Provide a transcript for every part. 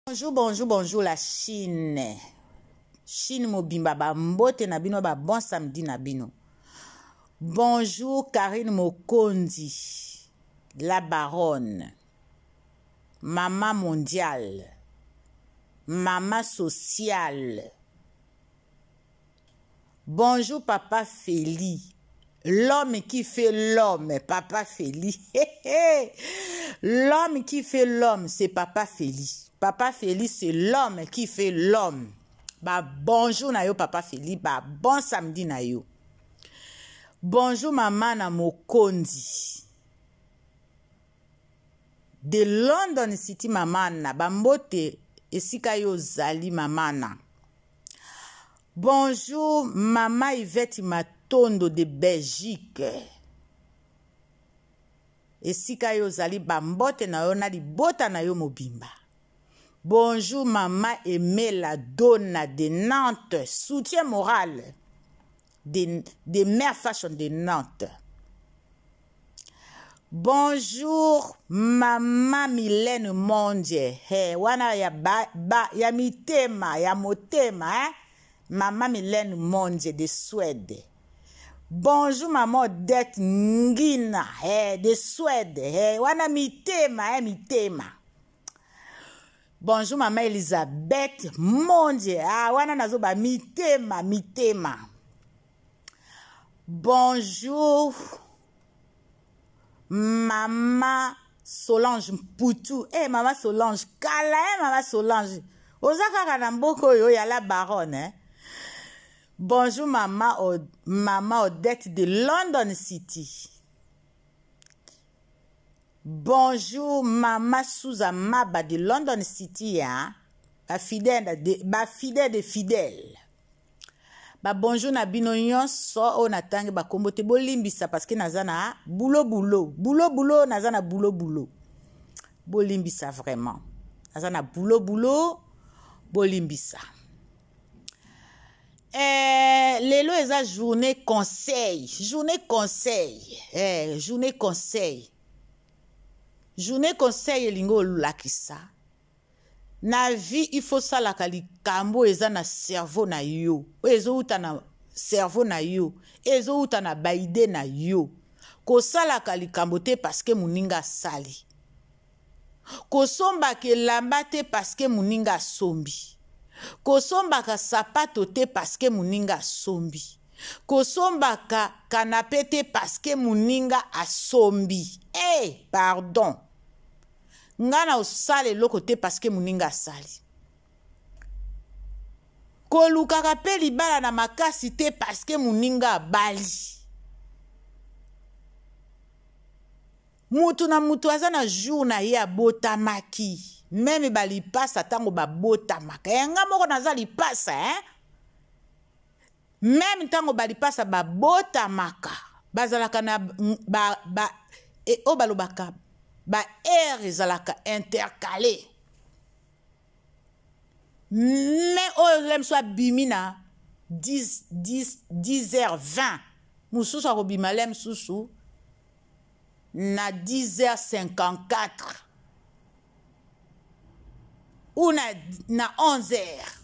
Bonjour, bonjour, bonjour la Chine. Chine mobimba ba mbote na bino ba bon samedi na bino. Bonjour Karine Mokonzi, la baronne. Maman mondiale. Maman sociale. Bonjour papa Feli. L'homme qui fait l'homme, papa Feli. l'homme qui fait l'homme, c'est papa Feli. Papa Feli, c'est l'homme qui fait l'homme. Ba bonjour na yo papa Feli, ba bon samedi na yo. Bonjour maman na Mokonzi. De London City mama na bambote esika yo ozali mama na. Bonjour mama Yvette Matondo de Belgique. Esika yo ozali bambote na yo na libota na yo mobimba. Bonjour mama Emela Donna de Nantes, soutien moral de Mère Fashion de Nantes. Bonjour mama Mylène Mondje. Hey, wana ya ba, ba ya mitema ya motema hein? Mama Mylène Mondje de Suède. Bonjour maman Odette Ngina hey, de Suède. Hey, wana mitema hein, mitema. Bonjour maman Elisabeth Mondje. Ah, wana nazoba mitema mitema. Bonjour mama Solange Mputu. Eh hey, mama Solange, kala eh mama Solange. Oza kaka na mboka oyo ya la baronne eh? Bonjour mama, mama Odette de London City. Bonjour mama Suza Maba de London City hein? Ba fidèle de, ba fidèle de fidèle. Ba bonjour na bino nyonso oyo natangi bakombo te, bolimbisa parce que naza na boulot boulot boulot boulot, naza na boulot boulot, bolimbisa vraiment, naza na boulot boulot, bolimbisa. Lelo eza journée conseil, journée conseil, journée conseil, journée conseil elingi olakisa na vie il faut salaka likambo eza na cerveau na yo, oyo ezowuta na cerveau na yo, ezowuta na ba idée na yo. Kosalaka likambo te parce que moninga asali. Kosombaka elamba te parce que moninga asombi. Kosombaka sapato te parce que moninga asombi. Kosombaka canapé te parce que moninga asombi. Eh, pardon. Nga na osala eloko te parce que moninga asali. Kolukaka pe libala na makasi te parce que moninga abali. Mutu na mutu aza na jour na ye abotamaki. Meme balipasa ntango babotamaka. Ya nga moko naza lipasa, hein? Meme ntango balipasa babotamaka, bazalaka na ba, ba, e, oyo balobaka ba aire ezalaka intercalé. Mais oyo lem so abimi na 10, 10, dix heures vingt, mosusu akobima lem susu na dix heures cinquante-quatre ou na onze heures.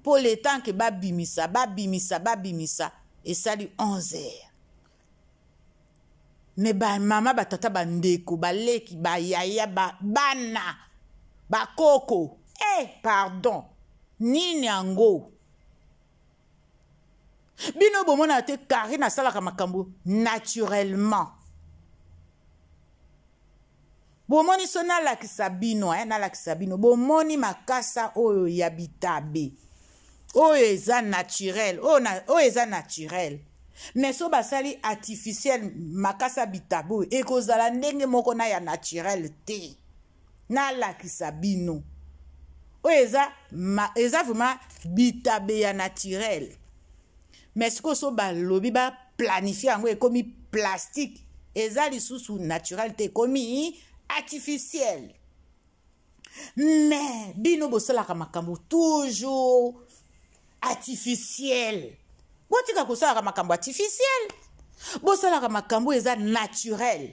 Po le temps que babimisa, babimisa, babimisa, esali onze heures. Mais ba mama, ba tata, ba ndeko, ba leki, ba yaya, ba bana, ba koko. Eh, pardon. Nini yango? Bino bomona te Karine asalaka makambo naturellement. Bomoni so nalakisa bino, hein, nalakisa bino. Bomoni makasa oyo ya bitabe. Oyo eza naturel, oyo na, oyo eza naturel. Mais so basali artificiel makasa bitabe oyo ekozala ndenge moko na ya naturel te. Nalakisa bino. Oyo eza, ma, eza vraiment bitabe ya naturel. Mais sikoyo so balobi ba planifier yango ekomi plastique, eza lisusu naturel te, ekomi artificiel. Mais bino bosalaka makambo toujours artificiel. Botika kosalaka makambo artificiel, bosalaka makambo eza naturel.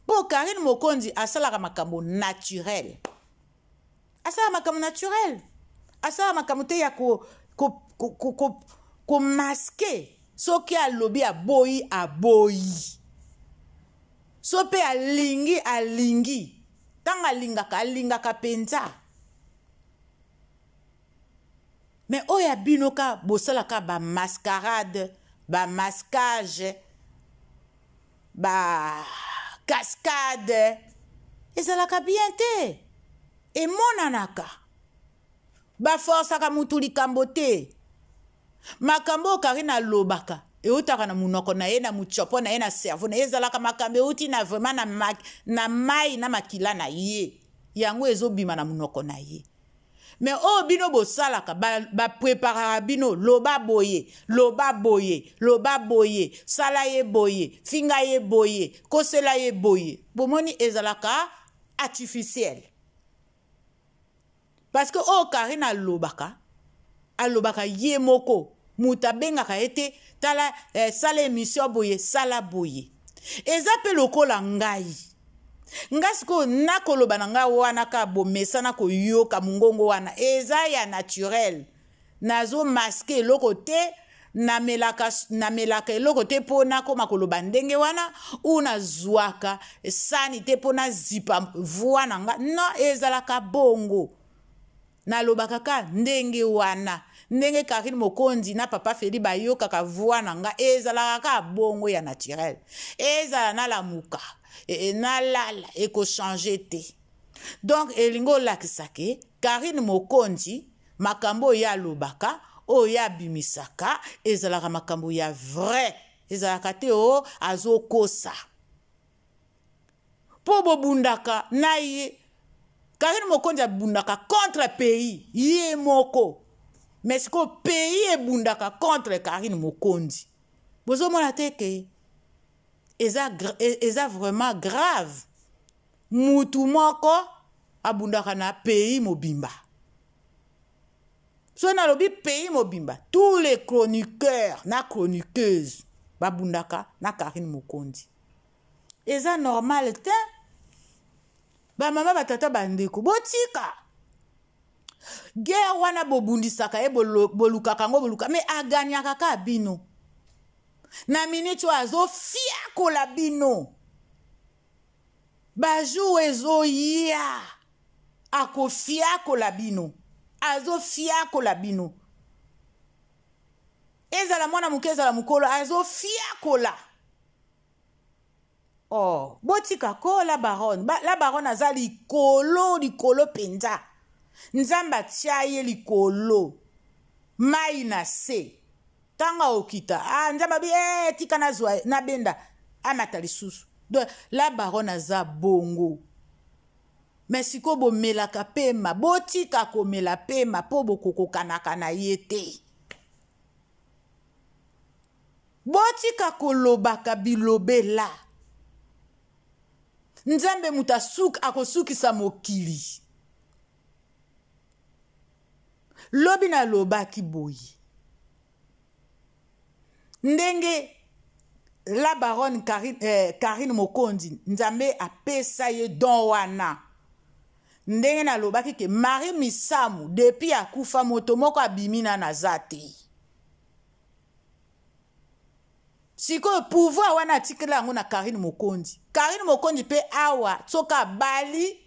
Po Karine Mokonzi asalaka makambo naturel. Asala makambo naturel, asala makambo te ya ko ko ko ko, ko, ko masquer. Soki alobi aboyi, aboyi. So mpe alingi, alingi. Ntango alingaka, alingaka mpenza. Mais oyo ya bino ka bosalaka ba mascarade, ba masquage, ba cascade, ezalaka bien te, emonanaka. Baforsaka mutu likambo te. Makambo oyo Karine alobaka eutaka na monoko na ye, na mutshopo na ye, na cerveau na ye. Ezalaka makambo euti na vraiment na mai na makila na ye, yango ezobima na monoko na ye. Mais oyo bino bosalaka, bapreparaka bino, loba boye, loba boye, loba boye, sala ye boye, finga ye boye, kosela ye boye. Bomoni ezalaka artificiel. Parce que oyo Karine alobaka, alobaka ye moko, moto abengaka ye te, tala, sala émission boye, sala boye. Eza pe lokola ngai. Nga sikoyo nakoloba na ngai wana ka bomesana koyoka mongongo wana, eza ya naturel. Nazo masque eloko te, namelaka eloko te mpo nakoma koloba ndenge wana, ou nazwaka sani te mpo nazipa voix na nga. Non, ezalaka bongo. Nalobaka ka ndenge wana, ndenge Karine Mokonzi na Papa Feli bayokaka voix na nga, ezalaka ka bongo ya naturel. Ezala nalamuka, nalala, ekochange te. Donc elingi olakisa ke Karine Mokonzi makambo oyo alobaka, oyo abimisaka, ezalaka makambo ya vrai, ezalaka te o azokosa. Po bobundaka na ye, Karine Mokonzi abundaka contre pays ye moko, mais sikoyo pays ebundaka contre Karine Mokonzi. Bozomona te ke eza vraiment grave. Mutu moko abundaka na pays mobimba. So nalobi pays mobimba, tous les chroniqueurs na chroniqueuses babundaka na Karine Mokonzi. Eza normal te. Ba mama, ba tata, ba ndeko, botika guerre wana bobundisaka ye, bolukaka yango, boluka, mais aganyaka kaka bino. Na minute oyo azofiakola bino. Ba jour ezoya akofiakola bino, azofiakola bino. Ezala mwana moke, ezala mokolo, azofiakola. Oh, botika ko la baronne. La baronne aza likolo, likolo penza. Nzambe atia ye likolo. Mai na se. Tanga okita. Ah, Nzambe abi, tika nazwa, nabenda. Amata lisusu. Donc, la baronne aza bongo. Mais siko bomelaka pema, botika komela pema po bokokokanaka na ye te. Botika kolobaka bilobela. Nzambe moto akosukisa mokili. Lobi nalobaki boye. Ndenge la baronne Karine Mokonzi, Nzambe apesa ye don wana. Ndenge nalobaki ke Marie Misamu depuis akufa moto moko abimi na naza te. Sikoyo pouvoir wana atikela yango na Karine Mokonzi. Karine Mokonzi pe awa soki abali,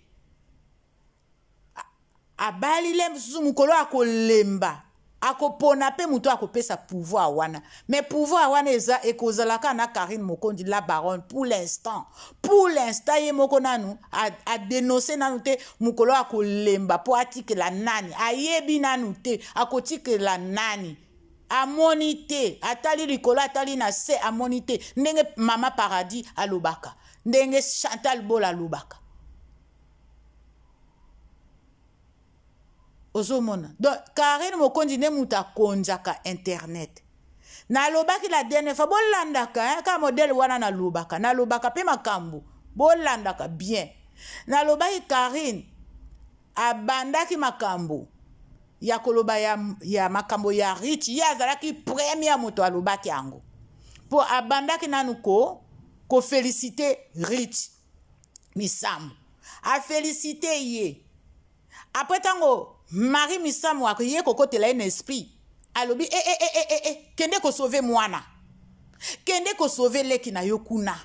abali le mosusu mokolo akolemba, akopona pe moto akopesa pouvoir wana. Mais pouvoir wana eza ekozalaka na Karine Mokonzi la baronne pour l'instant. Pour l'instant ye moko nanu a dénoncer nanu te mokolo akolemba po atikela nani, ayebi nanu te akotikela nani. Amoni te, atali likolo, atali na se, amoni te. Ndenge Mama Paradis alobaka, ndenge Chantal Bola alobaka. Ozomona. Donc Karine Mokonzi nde moto akonzaka internet. Nalobaki la dernière fois, bolandaka, hein, ka modèle wana nalobaka, nalobaka pe makambo, bolandaka bien. Nalobaki Karine abandaki makambo ya koloba ya makambo ya Rich, ye azalaki premier moto alobaki yango. Po abandaki nanu ko féliciter Rich Misamu. A féliciter ye. Après ntango Marie Misamu aye kokotela ye na esprit, alobi e e e e e e kende kosauve mwana, kende kosauve leki na yo kuna.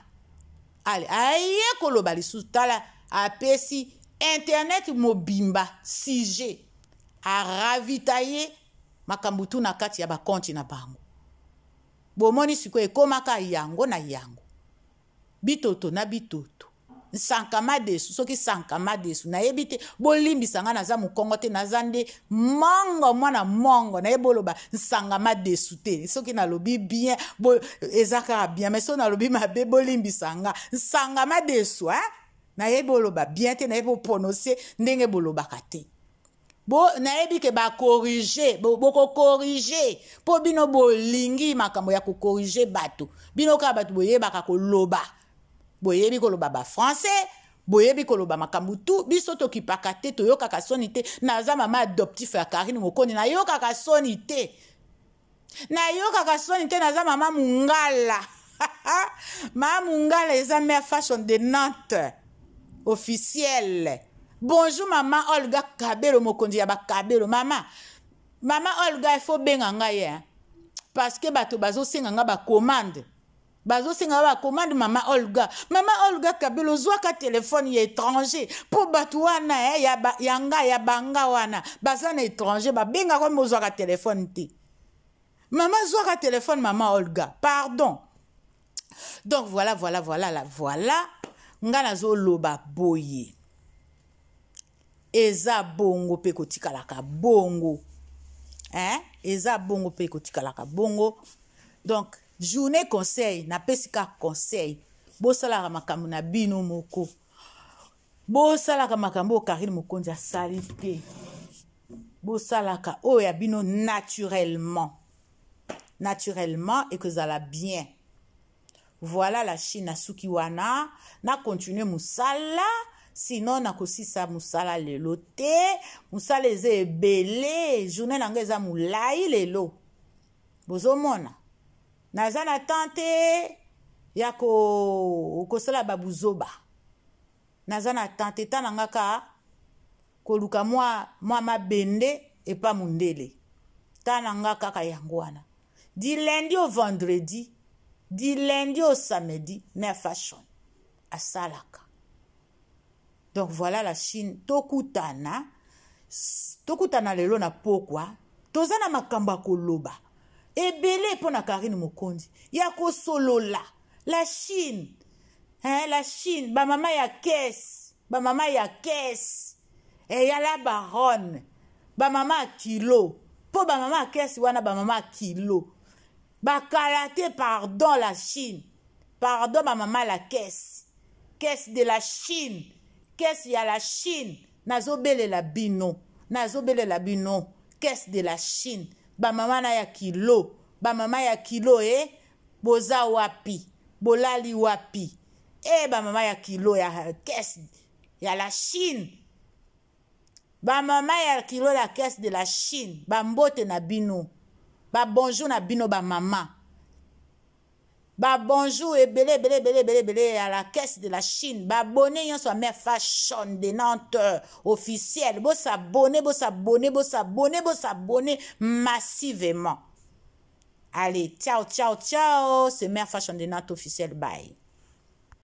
Ale aye koloba lisusu, tala apesi internet mobimba sujet, aravitaye makambo tu na kati ya bakonti na bango. Bomoni sikoyo ekomaka yango na yango, bitoto na bitoto, nsanka madesu, soki sanka madesu nayebi te, bolimbisa nga, naza mokongo te, naza nde mongo, mwana mongo, nayebi oloba nsanga madesu te. Soki nalobi bien bo, eza kaka bien, mais soki nalobi mabe bolimbisa nga. Nsanga madesu, hein? Nayebi oloba bien te, nayebi oprononce ndenge bolobaka te. Bo nayebi ke bakorige, bokokorige mpo bino bolingi makambo ya kokorige bato. Bino kaka bato boyebaka koloba, boyebi koloba bafrançais, boyebi koloba makambo tu. Biso tokipaka te, toyokaka soni te. Naza mama adoptif ya Karine Mokondi, nayokaka soni te, nayokaka soni te. Naza mama mungala, mama mungala eza mare fashion de Nantes officiel. Bonjour mama Olga Kabelo, mokonzi ya bakabelo. Mama, mama Olga, ifo benga ngai hein? Parce que bato bazosenga nga bacommande, bazosenga bacommande. Mama Olga, mama Olga Kabelo, ozwaka telefone ya étranger mpo bato wana eh, ya, ba, ya nga ya banga wana baza na étranger, babengaka me ozwaka telefone te. Mama, zwaka telefone, mama Olga, pardon. Donc voilà, voilà, voilà, la voilà. Nga nazoloba boye, eza bongo mpe kotikalaka bongo, hein? Eza bongo mpe kotikalaka bongo. Donc journée conseil, napesi kaka conseil: bosalaka makambo na bino moko, bosalaka makambo oyo Karine Mokonzi asali te, bosalaka oyo ya bino naturellement, naturellement ekozala bien. Voilà la Chine, asuki wana. Na continue mosala, sinon nakosisa mosala lelo te. Mosala eza ebele, journée na ngai eza molai lelo. Bozomona naza na temps te ya kosala babuzoba, naza na temps te. Ta na nga ka koluka mwa mwa mabende epa mundele, ta na nga kaka yango wana, du lundi au vendredi, du lundi au samedi, mare fashion asalaka. Donc voilà la Chine, tokutana, tokutana lelo na pokwa. Toza na makambo ya koloba ebele mpo na Karine Mokonzi, ya kosolola. La Chine, hein, la Chine, bamama ya kese, bamama ya kese eya la baronne, bamama ya kilo, mpo bamama ya kese wana, bamama ya kilo bakala te. Pardon la Chine, pardon bamama la caisse, caisse de la Chine, caisse ya la Chine, nazobelela bino, nazobelela bino, caisse de la Chine, bamama na ya kilo, bamama ya kilo e boza wapi, bolali wapi? E bamama ya kilo ya caisse ya la Chine, bamama ya kilo la caisse de la Chine, bambote na bino, babonjour na bino bamama, babonjour ebele ebele ebele ebele ebele ya la caisse de la Chine. Babone nyonso ya mare fashion de Nantes officiel, bosabone, bosabone, bosabone, bosabone massivement. Allez, ciao, ciao, ciao, c'est mare fashion de Nantes officiel. Bye.